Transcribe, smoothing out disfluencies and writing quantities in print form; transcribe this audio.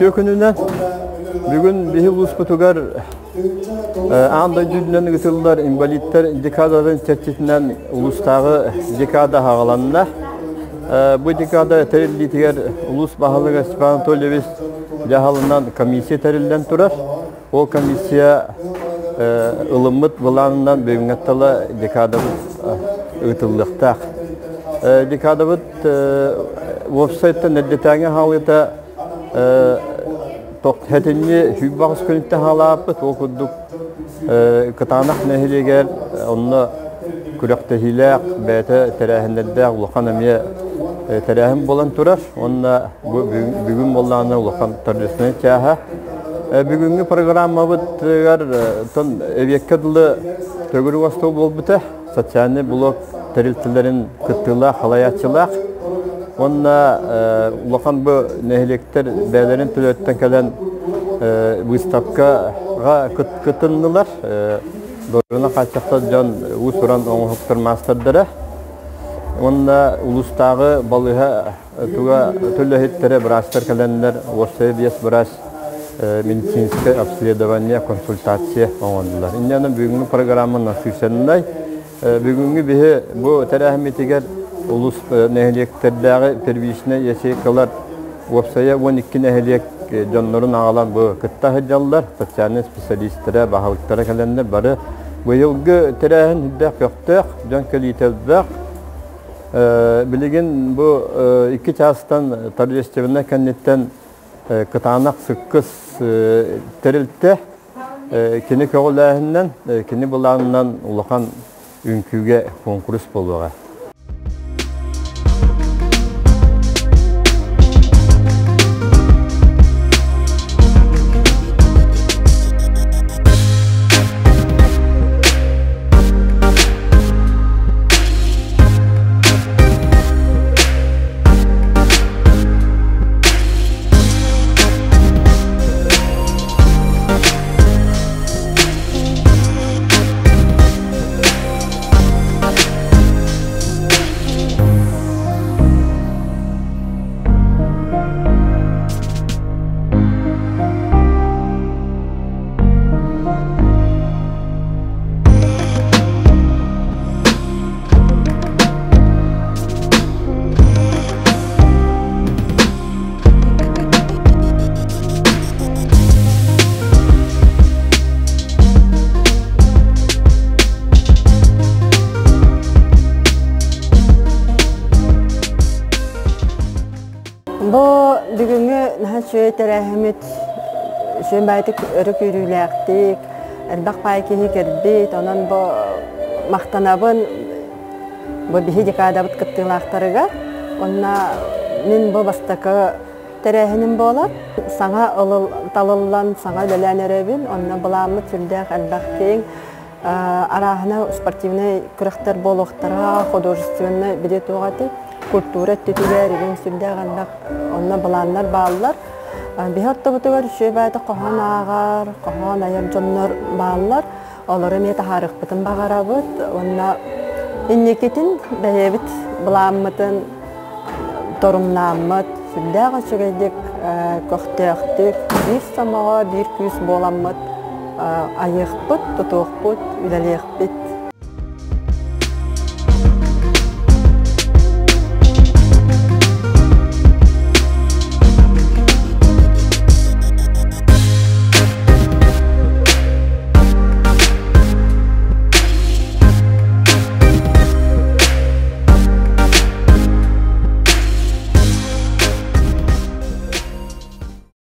Үтүө күнүнэн. Бүгүн биһи улууспутугар аан дойду үрдүнэн ыытыллар инвалидтар декадаларын чэрчитинэн улуустааҕы декада аҕаланна. Бу декада тэриллиитигэр улуус баһылыга Степан Анатольевич дьаһалынан комиссия тэриллэн турар. Ол комиссия ылыммыт былаанынан бүгүҥҥэ тала декадабыт ыытыллыахтаах. Декадабыт уопсайтан эрдэтээҥи хаалыыта хэтинни сүүрбэҕис күнүттэн хаалааппыт. Ол курдук Кытаанах нэһилиэгэр онно күрэхтэһиилээх, бэйэтэ тэрээһиннэрдээх улахан эмиэ тэрээһин буолан турар. Уонна бу бүгүн буоллаҕына улахан торжественнай чааһа. Бүгүҥҥү программабытыгар эбиэккэ дылы төгүрүк остуол буолбута. Социальный блок тэрилтэлэрин кыттыылаах, халайааччылаах. Уонна улахан бу нэһилиэктэр бэйэлэрин төлөттөн кэлэн выставкаҕа кытыннылар. Доруна хааччахтар дьон уус-уран оҥоһуктар маастардара. Уонна улуустааҕы балыыһа туга төлөһүттэрэ быраастар кэлэннэр уопсайа биэс быраас медицинское обследование, консультация оҥордулар. Инньэ бүгүҥҥү программа насыщеннай. Бүгүҥҥү биһи бу тэрээһиммитигэр улус нэһилиэктэрдээҕи первичнай ячейкалар уопсайа 12 нэһилиэк дьоннорун аҕалан бу кытта сылдьаллар. Социальнай специалистара, баһылыктара кэлэннэр бары быйылгы тэрээһин үрдээх көхтөөх, дьон кэлиитэ элбэх. Билигин бу икки чаастан торжественнай кэнниттэн кытаанах сыккыс тэрилтэ кини көҕүлээһининэн, кини былаанынан улахан үҥкүүгэ куонкурус буолуоҕа. Бу бүгүҥҥү наһаа үчүгэй тэрээһиммит үчүгэй баайытык өрө күүрүүлээхтик, элбэх баай киһи кэлбит, онон бу махтанабын бу биһи декадабыт кыттыылаахтарыгар. Онно мин бу бастакы тэрээһиним буолар. Саҥа талыллан, саҥа үлэлээн эрэбин. Онно былааммыт сүрдээх элбэх киэҥ. Арааһына спортивнай күрэхтэр буолуохтара, художественнай били туох этэй, культура өттүтүгэр игин сүрдээх элбэх онно былааннар бааллар. Биһи ортобутугар үчүгэй баайта хоһоон ааҕар, хоһоон айар дьоннор бааллар. Олору эмиэ таһаарыахпытын баҕарабыт уонна инникитин бэйэбит былааммытын торумнааммыт, сүрдээх үчүгэйдик, көхтөөхтүк, биир сомоҕо, биир күүс буоламмыт айыахпыт, тутуохпут, үлэлиэхпит.